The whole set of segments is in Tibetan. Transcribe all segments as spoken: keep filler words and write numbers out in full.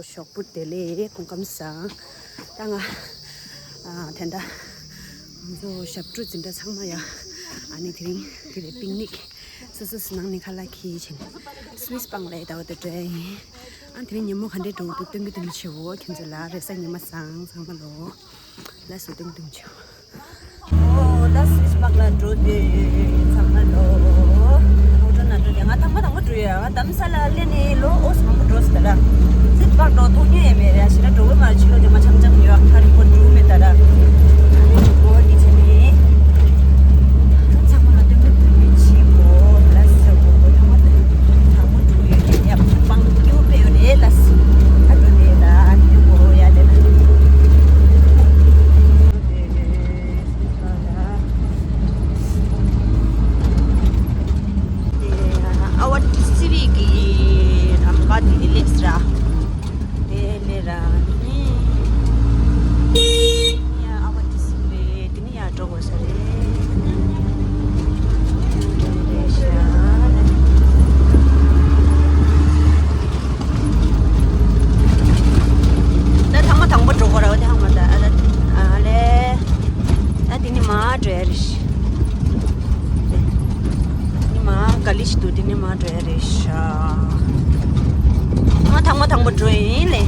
ཞོགས་པ་བདེ་ལེགས། སྐུ་ཁམས་བཟང་། ད་ང་ཨ་དེ་འདྲ་ང་ཚོ་ཞབས་བྲོ་འཛིན་གྲྭ་ཚང་མ་ཡ། ཨ་ནི་དེ་རིང་དེ་རེད། པིག་ནིག་སོ་སོ་སོ་ནང་ནས་ཁ་ལག་ཁྱེར་བྱས་ནས་སུ་ཝིས་པཱག་ལ་ཡ་ད་བར་དུ་འགྲོ་ཡ་ཡིན། ཨ་དེ་རིང་ཉིན་མོ་ག་འདྲས་འགྲོ་འདུག་སྟོན་གི་སྟོན་གི་བྱེད་འོ། ཁྱེད་ཚོ་ལ་རེས་གཟའ་ཉི་མ་བཟང་། ཚང་མ་ལོ་ལ་སུ་སྟོན་གི་སྟོན་གི་བྱེད་འོ། ཨོ་ད་སུ་ཝིས་པཱག་ལ་འགྲོ་དུས་ཚང་མ་ལོ། ཨོ་ཊོ་ན་འགྲོ་དུས་ང་ཐང་མ་དང་པོ་འགྲོ་ཡ། ང་རྡ་རམ་ས་ལ་སླེབས་ནས་ལོ་ཨོ་ཙམ་མང་པོ་འགྲོ་སོང་ད་ལ། སུ་ཝིས་པཱག་འགྲོ་མཐོང་མྱོང་ཡོད་མེད་རེད། ཞེ་དྲག་འགྲོ་གི་མ་རེད། ཕྱི་ལོགས་དེ་མ་འཆམ་འཆམ་ཡོད། ཨ་ཁ་རི་པོ་འགྲོ་མེད་ད་ལ། ཨ་རི་ཅིག་གོ་དེ་བྱས་ནས་ཚང་མ་ལ་སྟོན་གི་སྟོན་གི་བྱེད་འོ། ལ་སུ་གོ་གོ་ཐང་མ་དང་པོ་འགྲོ་ཡོད་ཀྱི་ཡ། སྤང་སྐྱོ་དཔེ་ཡོད་རེད། ལ་སུ་ཨ་འགྲོ་དེ་ད་ཨ་ནི་གོ་ཡ་དེ་ད། ཨ་ཝ་ཊི་སི་བི་གི་ལམ་ཁ་དེ་ནས་སླེབས་ར། དེ་ལས་ར་ནི་ཨ་ཝ་ཊི་སི་བི་དེ་ནས་ཡར་འགྲོ་དགོས་ས་རེད། ད་ཐང་མ་དང་པོ་འགྲོ་དགོས་ར། འོ་དེ་ཧང་མ་ད་ཨ་ད་ཨ་ལེ། ད་དེ་ནས་མར་འགྲོ་ཡ་རེད། དེ་ནས་མར་ག་ལེ་ཞིག་འདུག་དེ་ནས་མར་འགྲོ་ཡ་རེད་ཤག་ང་ཐང་མ་དང་པོ་འགྲོ་ཡིན་ལེ།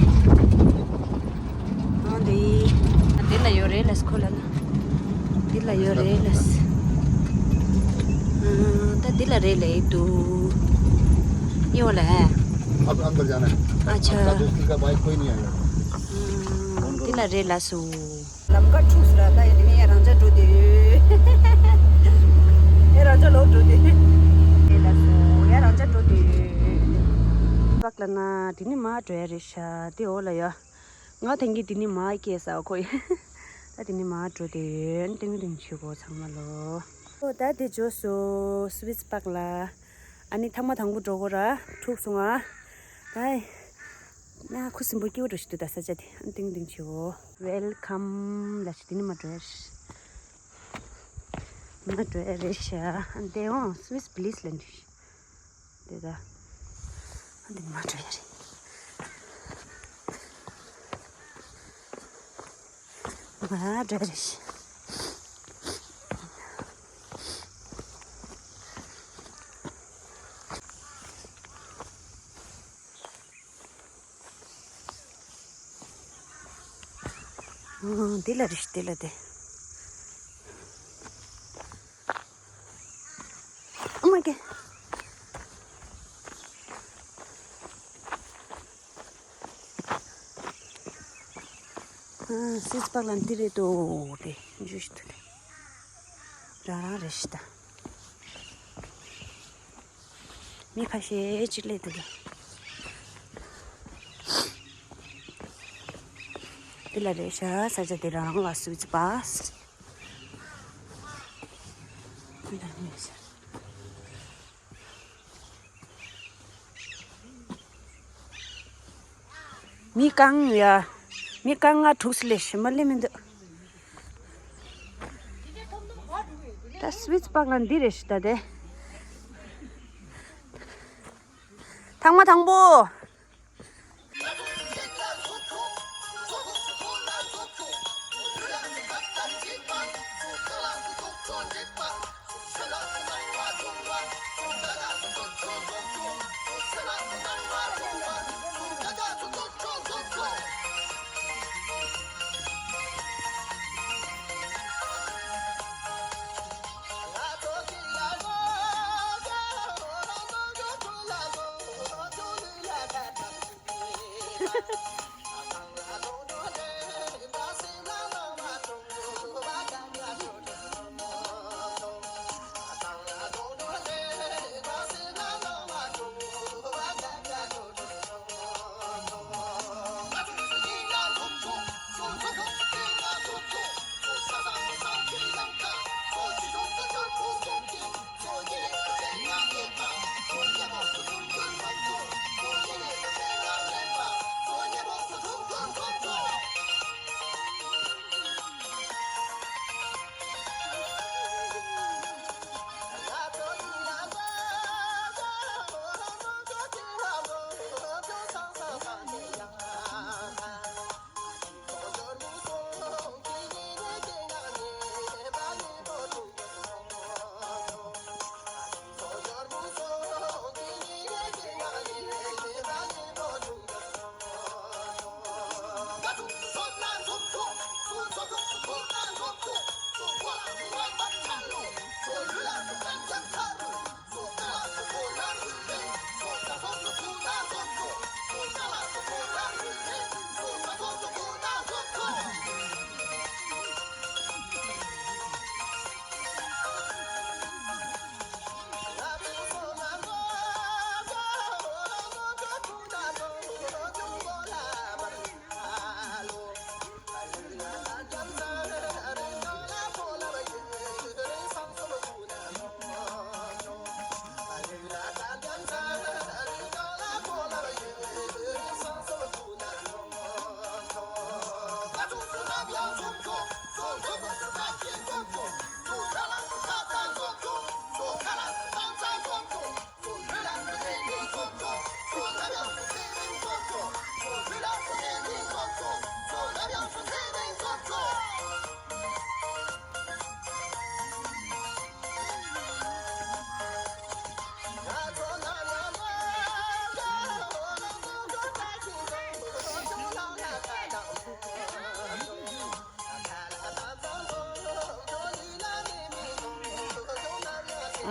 ཨ་འདི་འདི་ལ་ཡོད་རེད་ལ་སྐོར་ལ་ན། འདི་ལ་ཡོད་རེད་ལ། ཨ་ད་འདི་ལ་རེད་ལེ་འདུག་ཡོད་ལེ། अब अंदर जाना है। अच्छा। आपका दोस्ती का बाइक कोई नहीं आएगा। ཨ་འདི་ལ་རེད་ལ་སུ། ལམ་ཁ་འཁྲུགས་སོང་ར། ད་ཡ་དེ་ནས་ཡ་རང་ཅག་འགྲོ་དུས། ཡ་རང་ཅག་ལོག་འགྲོ་དུས། དེ་ལ་སོ་ཡ་རང་ཅག་འགྲོ་དུས། སུ་ཝིས་པཱག་ལ་ན་དེ་ནས་མར་འགྲོ་ཡ་རེད་ཤག་དེ་འོག་ལ་ཡ། ང་ཐེངས་གི་དེ་ནས་མར་སྐྱེས་ས་ཁོ་ཡ། ད་དེ་ནས་མར་འགྲོ་དུས་ཏིང་ཏིང་བྱེད་གོ་ཚང་མ་ལོ། ཨོ་ད་དེ་འཇོག་སོ་སུ་ཝིས་པཱག་ལ། ཨ་ནི་ཐང་མ་དང་པོ་འགྲོ་གོ་ར་འཁྲུགས་སོང་ང་། ད། ང་ཁུ་སིམ་པོ་སྐྱིད་པོ་འགྲོ་ཞིག་འདུག་ད་ས་ཆ་དེ་ཨ་ཏིང་ཏིང་བྱེད་འོ། ཝེལ་ཁམ་ལ་ཞིག་དེ་ནི་མ་འགྲོ་ཡ་རེད། མ་འགྲོ་ཡ་རེད་ཤག་ཨ་འདི་འོང་སུ་ཝིས་པི་ལིས་ལ་འདི་ཤག་འདི་ད་ཨ་འདི་ནི་མ་འགྲོ་ཡ་རེད། མ་འགྲོ་ཡ་རེད་ཤག་འདི་ལ་རེད། འདི་ལ་དེ། ཨ་མ་ཀེ། སུ་ཝིས་པཱག་ལ་འདི་རེད་དོ། དེ་འཇུ་ཞིག་ཏུ་དེ། རང་རང་རེད་ཤག་ད། མི་ཁ་ཤས་ཅིག་སླེབས་འདུག་འདི་ལ་རེད་ཤག་ས་ཆ་དེ་རང་རང་ལ་སུ་ཝིས་པཱག་འདི་ལ་རེད་ཤག་མི་རྐང་ཡ། མི་རྐང་ལྔ་དྲུག་ཙམ་ལས་ཞེ་མ་ལས་མི་འདུག་ད་སུ་ཝིས་པཱག་ལ་འདི་རེད་ཤག་ད་དེ། ཐང་མ་དང་པོ།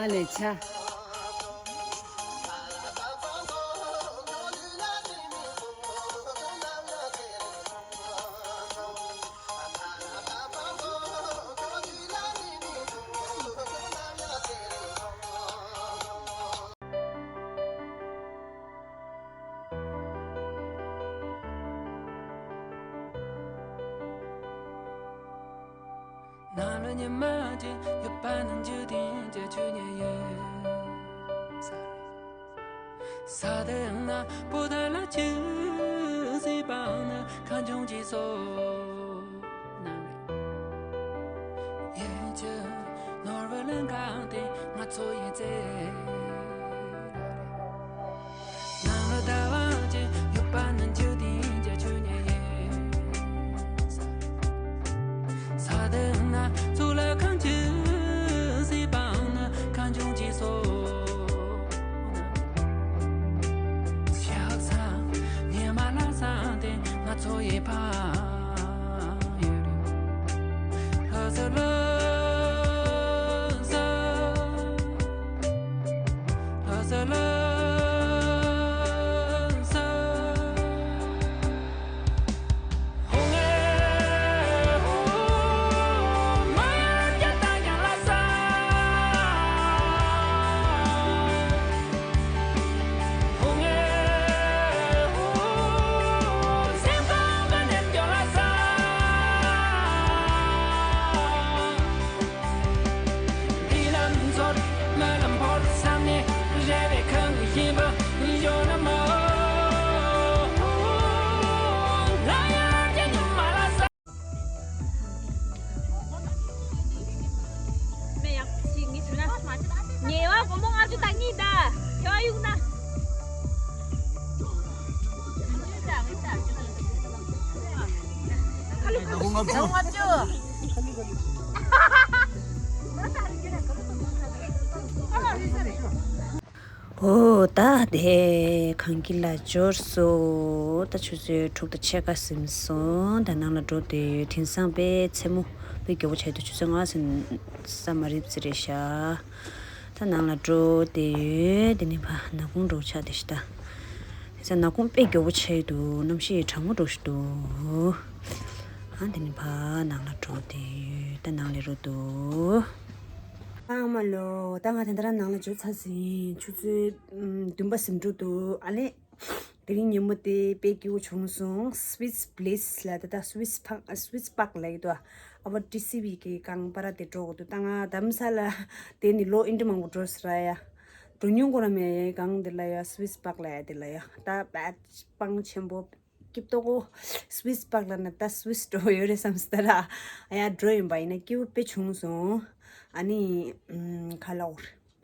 ཨ་ལས་ཆ། ནང་ལ་ཉི་མ་གཅིག་ཡོད་པ་ན་འཇིག་རྟེན་གྱི་ཆོས་ཉིད་ཡིན། ས་དེ་ན་པོ་ཏ་ལ་ཆུ་སྲིད་པ་ན་ཁ་འབྱུང་གྱི་སོ་ན་རེ། ཡིན་གྱི་ནོར་བུ་ལེན་གང་དེ་ང་ཚོ་ཡིན་ཚེ། ནང་ལ་ཟླ་བ་གཅིག་ཡོད་པ་ན་འཇིག་རྟེན་གྱི་ཆོས་ཉིད་ཡིན། ས་དེ་ན་གཙུག་ལག་ཁང་གཅིག་སྲིད་པ་ན་ཁ་འབྱུང་གྱི་སོ་ན། ཞག་ཚང་ཉི་མ་ལ་སང་དེ་ང་ཚོ་ཡི་ཕ་ཡོད་རེད། ལྷ་ས་ལྷ་ས། འདི་ལམ་ཚོར་སྨོན་ལམ་བོར་བསམ་ནས་རེ་བའི་ཁང་བཞིན་པ་ཡོད་ན་མ། ལ་ཡ་ཅན་ཉི་མ་ལ་ས། ཉེ་བ་སྒོར་མོ་ལྔ་བཅུ་དང་གཉིས་དང་། ཁྱོད་གཡུག་ན། ཨོ་ད་དེ་གངས་སྐྱིད་ལ་འབྱོར་སོང་། ད་ཆུ་ཚོད་དྲུག་དང་ཕྱེད་ཀ་ཟིན་སོང་། ད་ནང་ལ་འགྲོ་དུས་དེང་སང་དཔེ་མཚན་མོ་དཔེ་མགྱོགས་པོ་ཆགས་འདུག་ཆུ་ཚོད་ལྔ་ཟིན་ས་མ་རེད་ཟེར་རེད་ཤག་ད་ནང་ལ་འགྲོ་བསྡད་ཡོད། དེ་ནས་ཕར་ནག་ཁུང་འགྲོ་ཆགས་བསྡད་ཤག་ད་དེང་སང་ནག་ཁུང་དཔེ་མགྱོགས་པོ་ཆགས་འདུག་གནམ་གཤིས་གྲང་མོ་འགྲོ་ཞིག་འདུག་ཨ་དེ་ནས་ཕར་ནང་ལ་འགྲོ་བསྡད་ཡོད། ད་ནང་ལ་རོ་འདུག་ཨ་མ་ལོ། ད་ང་དེ་འདྲ་ནང་ལ་འབྱོར་ཚར་ཟིན། ཆུ་ཚོད་ཨམ་བདུན་པ་ཟིན་འགྲོ་འདུག་ཨ་ལས། དེ་རིང་ཉིན་མོ་དེ་དཔེ་སྐྱིད་པོ་བྱུང་སོང་། Swiss Bliss ལབ་དེ་ད་Swiss Park Swiss Park ལབ་ཀྱི་འདུག་ཨ་བ་ཏི་སི་བི་གི་གང་པ་ར་དེ་འགྲོ་དགོས་འདུག་ད་ང་རྡ་རམ་ས་ལ་དེ་ནི་ལོ་ཨིན་དྲི་མང་པོ་འགྲོ་ས་ར་ཡ། འགྲོ་མྱོང་གོ་ར་མེད། གང་དེ་ལ་ཡ་Swiss Park ལབ་ཡ་དེ་ལ་ཡ། ད་དཔེ་སྤང་ཆེན་པོ་སྐྱིད་ཏོག་གོ། Swiss Park ལབ་ན་ད་Swiss འགྲོ་ཡོད་རེད་བསམ་སྟེ་ར་ཡ་འགྲོ་ཡིན་པ་ཡིན་ན་སྐྱིད་པོ་དཔེ་བྱུང་སོང་། ཨ་ནི་ཨམ་ཁ་ལོག་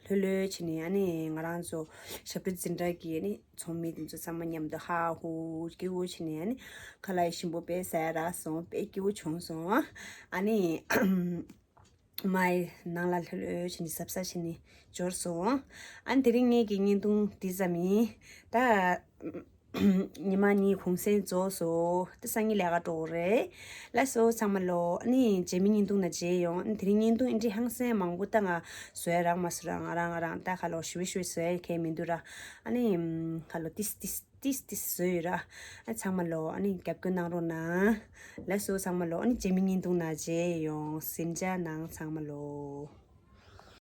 ལྷོད་ལྷོད་བྱས་ནས་ཨ་ནི་ང་རང་ཚོ་ཞབས་བྲོ་འཛིན་གྲྭ་གི་ཨ་ནི་ཚོགས་མི་དེ་ཚོ་ཚང་མ་མཉམ་དུ་ཧ་ཧུ་སྐྱིད་པོ་བྱས་ནས་ཨ་ནི་ཁ་ལག་ཞིམ་པོ་དཔེ་ཟས་རག་སོང་། དཔེ་སྐྱིད་པོ་བྱུང་སོང་། ཨ་ནི་མའི་ནང་ལ་ལྷོད་ལྷོད་བྱས་ནས་གཟབ་གཟབ་བྱས་ནས་འབྱོར་སོང་། ཨ་ནི་དེ་རིང་ངེད་ཀྱི་བརྙན་ཐུང་འདི་ཙམ་ཡིན། ད་ཉི་མ་གཉིས་གུང་སེང་རྫོགས་སོང་། ད་སང་ཉིན་ལས་ཀ་འགྲོ་དགོས་རེད། ལགས་སོ་ཚང་མ་ལོ། ཨ་ནི་རྗེས་མའི་བརྙན་ཐུང་ནང་མཇལ་ཡོང་། ཨ་ནི་དེ་རིང་བརྙན་ཐུང་ཨེ་འདྲའི་ཧང་སང་མང་པོ་ད་ང་བཟོས་རག་མ་སོང་ར། ང་རང་ང་རང་ད་ཁ་ལོ་ཞུ་བི་ཞུ་བི་བཟོས་མཁན་མི་འདུག་ར། ཨ་ནི་ཁ་ལོ་ཏིས་ཏིས་ཏིས་ཏིས་བཟོས་ཡོད་ར། ཨ་ཚང་མ་ལོ་ཨ་ནི་རྒྱབ་སྐྱོར་གནང་རོགས་གནང་། ལགས་སོ་ཚང་མ་ལོ། ཨ་ནི་རྗེས་མའི་བརྙན་ཐུང་ནང་མཇལ་ཡོང་། ཟིན་ཅག་གནང་ཚང་མ་ལོ།